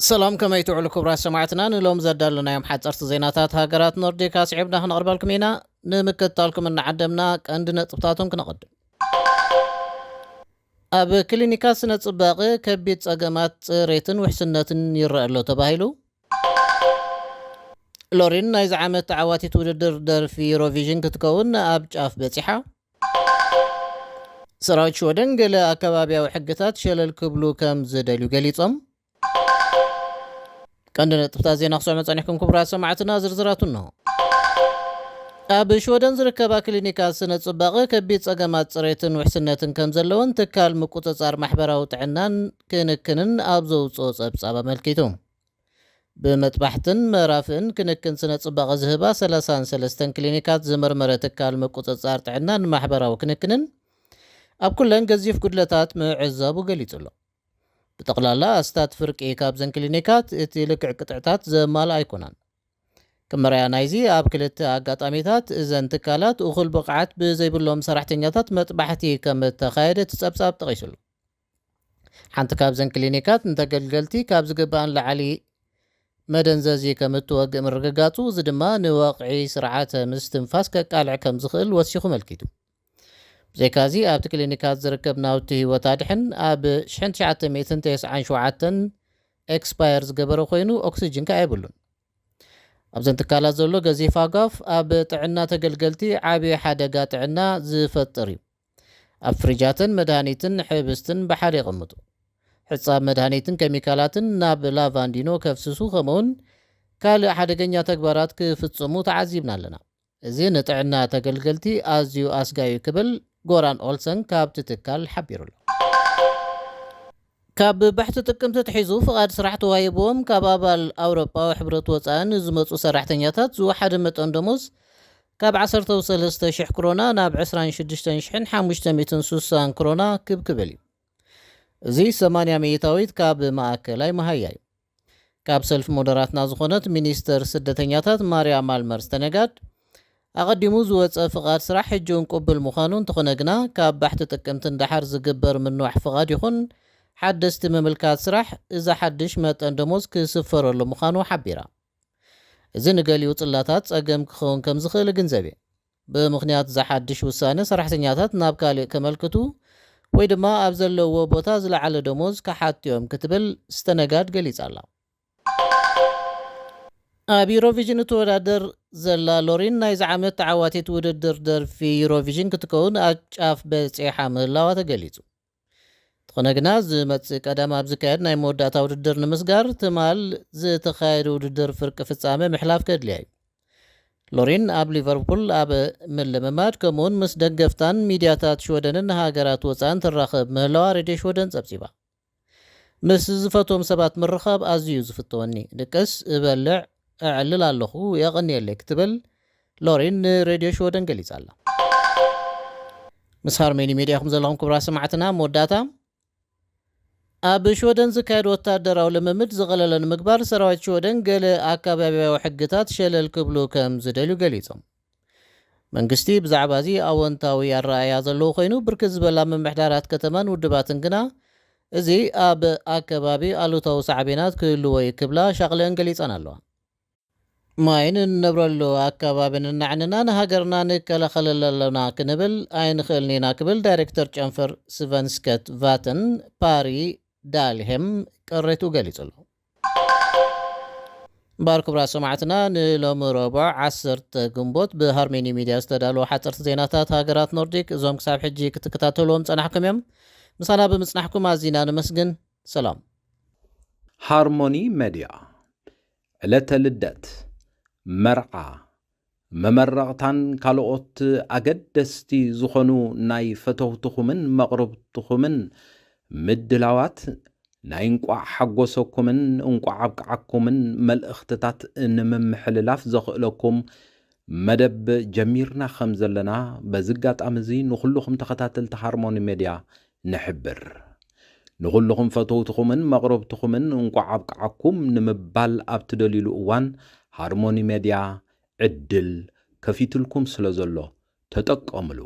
ሰላም፣ ከመይ ትውዕሉ ክቡራት ሰማዕትና? ንሎም ዘዳለናዮም ሓፀርቲ ዜናታት ሃገራት ኖርዲክ ኣስዒብና ክነቕርበልኩም ኢና። ንምክትታልኩም እናዓደምና ቀንዲ ነጥብታቶም ክነቐድም። ኣብ ክሊኒካት ስነ ጽባቐ ከቢድ ጸገማት ጽሬትን ውሕስነትን ይረአ ኣሎ ተባሂሉ። ሎሪን ናይዚ ዓመት ተዓዋቲት ውድድር ደርፊ ዩሮቪዥን ክትከውን ኣብ ጫፍ በጺሓ። ሰራዊት ሽወደን ገለ ኣከባቢያዊ ሕግታት ሸለል ክብሉ ከም ዝደልዩ ገሊጾም። ቀንዲ ነጥብታት ዜና ክሰምዑ ጸኒሕኩም ክቡራት ሰማዕትና፣ ዝርዝራቱ እንሆ። ኣብ ሽወደን ዝርከባ ክሊኒካት ስነ ጽባቐ ከቢድ ጸገማት ጽሬትን ውሕስነትን ከም ዘለወን ትካል ምቁጽጻር ማሕበራዊ ጥዕናን ክንክንን ኣብ ዘውጽኦ ጸብጻብ ኣመልኪቱ። ብመጥባሕትን መራፍእን ክንክን ስነ ጽባቐ ዝህባ ሰላሳን ሰለስተን ክሊኒካት ዝመርመረ ትካል ምቁጽጻር ጥዕናን ማሕበራዊ ክንክንን ኣብ ኩለን ገዚፍ ጉድለታት ምዕዛቡ ገሊጹ ኣሎ። ብጠቕላላ ኣስታት ፍርቂ ካብዘን ክሊኒካት እቲ ልክዕ ቅጥዕታት ዘማልኣ ኣይኮናን። ክመርያ ናይዚ ኣብ ክልተ ኣጋጣሚታት እዘን ትካላት እኹል ብቕዓት ብዘይብሎም ሰራሕተኛታት መጥባሕቲ ከም እተኻየደ እቲ ጸብጻብ ጠቒሱሉ። ሓንቲ ካብዘን ክሊኒካት ንተገልገልቲ ካብ ዝግባኣን ላዕሊ መደንዘዚ ከም እትወግእ ምርግጋጹ፣ እዚ ድማ ንወቕዒ ስርዓተ ምስትንፋስ ከቃልዕ ከም ዝኽእል ወሲኹ መልኪቱ። ብዘይካዚ ኣብቲ ክሊኒካት ዝርከብ ናውቲ ህይወት ኣድሕን ኣብ ሽሕን ትሽዓተ ሚእትን ተስዓን ሸውዓተን ኤክስፓየር ዝገበረ ኮይኑ ኦክሲጅን ከኣ የብሉን። ኣብዘን ትካላት ዘሎ ገዚፍ ኣጓፍ ኣብ ጥዕና ተገልገልቲ ዓቢ ሓደጋ ጥዕና ዝፈጥር እዩ። ኣብ ፍሪጃትን መድሃኒትን ሕብስትን ብሓደ የቐምጡ። ሕጻብ መድሃኒትን ኬሚካላትን ናብ ላቫንዲኖ ከፍስሱ ከምኡውን ካልእ ሓደገኛ ተግባራት ክፍጽሙ ተዓዚብና ኣለና። እዚ ንጥዕና ተገልገልቲ ኣዝዩ ኣስጋዩ ክብል ጎራን ኦልሰን ካብቲ ትካል ሓቢሩ ኣሎ። ካብ ባሕቲ ጥቅምቲ ትሒዙ ፍቓድ ስራሕ ተዋሂብዎም ካብ ኣባል ኣውሮጳዊ ሕብረት ወጻኢ ንዝመጹ ሰራሕተኛታት ዝወሓደ መጠን ደሞዝ ካብ ዓሰርተ ሰለስተ ሽሕ ክሮና ናብ ዕስራን ሽዱሽተን ሽሕን ሓሙሽተ ሚእትን ስሳን ክሮና ክብ ክብል እዩ። እዚ ሰማንያ ሚእታዊት ካብ ማእከላይ መሃያ እዩ። ካብ ሰልፊ ሞደራትና ዝኾነት ሚኒስተር ስደተኛታት ማርያ ማልመር ዝተነጋድ፣ ኣቐዲሙ ዝወጸ ፍቓድ ስራሕ ሕጂ እውን ቅቡል ምዃኑ እንተኾነ ግና ካብ ባሕቲ ጥቅምቲ ንደሓር ዝግበር ምንዋሕ ፍቓድ ይኹን ሓደስቲ ምምልካት ስራሕ እዚ ሓድሽ መጠን ደሞዝ ክስፈረሉ ምዃኑ ሓቢራ። እዚ ንገሊኡ ጽላታት ጸገም ክኸውን ከም ዝኽእል እግንዘብ እየ። ብምኽንያት እዚ ሓድሽ ውሳነ ሰራሕተኛታት ናብ ካልእ ከመልክቱ ወይ ድማ ኣብ ዘለውዎ ቦታ ዝለዓለ ደሞዝ ክሓቱ እዮም ክትብል ስተነጋድ ገሊጻ ኣላ። ኣብ ዩሮቪዥን እትወዳደር ዘላ ሎሪን ናይዚ ዓመት ተዓዋቲት ውድድር ደርፊ ዩሮቪዥን ክትከውን ኣብ ጫፍ በጺሓ ምህላዋ ተገሊጹ። እንተኾነ ግና ዝመጽእ ቀዳም ኣብ ዝካየድ ናይ መወዳእታ ውድድር ንምስጋር ትማል ዝተኻየደ ውድድር ፍርቂ ፍጻመ ምሕላፍ ከድልያ እዩ። ሎሪን ኣብ ሊቨርፑል ኣብ ምልምማድ ከምኡውን ምስ ደገፍታን ሚድያታት ሽወደንን ሃገራት ወጻእን ትራኸብ ምህላዋ ሬድዮ ሽወደን ጸብጺባ። ምስ ዝፈትዎም ሰባት ምርኻብ ኣዝዩ ዝፍተወኒ፣ ድቅስ እበልዕ፣ እዕልል ኣለኹ፣ የቐንየለይ ክትብል ሎሪን ንሬድዮ ሽወደን ገሊጻ ኣላ። ምስ ሃርሜኒ ሜድያ ኢኹም ዘለኹም ክቡራት ሰማዕትና። መወዳእታ፣ ኣብ ሽወደን ዝካየድ ወታደራዊ ልምምድ ዝቐለለ ንምግባር ሰራዊት ሽወደን ገለ ኣካባቢያዊ ሕግታት ሸለል ክብሉ ከም ዝደልዩ ገሊጾም። መንግስቲ ብዛዕባ እዚ ኣወንታዊ ኣረኣእያ ዘለዎ ኮይኑ፣ ብርክት ዝበላ ምምሕዳራት ከተማን ውድባትን ግና እዚ ኣብ ኣከባቢ ኣሉታዊ ሳዕቤናት ክህልዎ እዩ ክብላ ሻቕለአን ገሊጸን ኣለዋ። ማይን እንነብረሉ ኣከባቢ ንናዕንና ንሃገርና ንከላኸለሉ ኣለና ክንብል ኣይንኽእልን ኢና ክብል ዳይሬክተር ጨንፈር ስቨንስከት ቫተን ፓሪ ዳልሄም ቅሬቱ ገሊጹ ኣሎ። እምበኣር ክቡራት ሰማዕትና፣ ንሎሚ ረቡዕ ዓሰርተ ግንቦት ብሃርሜኒ ሚድያ ዝተዳለወ ሓፀርቲ ዜናታት ሃገራት ኖርዲክ እዞም ክሳብ ሕጂ ክትከታተልዎም ጸናሕኩም እዮም። ምሳና ብምጽናሕኩም ኣዚና ነመስግን። ሰላም። ሃርሞኒ መድያ፣ ዕለተ ልደት፣ መርዓ፣ መመረቕታን ካልኦት ኣገደስቲ ዝኾኑ ናይ ፈተውትኹምን መቕርብትኹምን ምድላዋት ናይ እንቋዕ ሓጎሰኩምን እንቋዕ ኣብቅዓኩምን መልእኽትታት ንምምሕልላፍ ዘኽእለኩም መደብ ጀሚርና ከም ዘለና በዚ ኣጋጣሚ እዚ ንኹልኹም ተኸታተልቲ ሃርሞኒ ሜድያ ንሕብር። ንኹልኹም ፈተውትኹምን መቕረብትኹምን እንቋዕ ኣብቅዓኩም ንምባል ኣብ ትደልዩሉ እዋን ሃርሞኒ ሜድያ ዕድል ከፊትልኩም ስለ ዘሎ ተጠቀምሉ።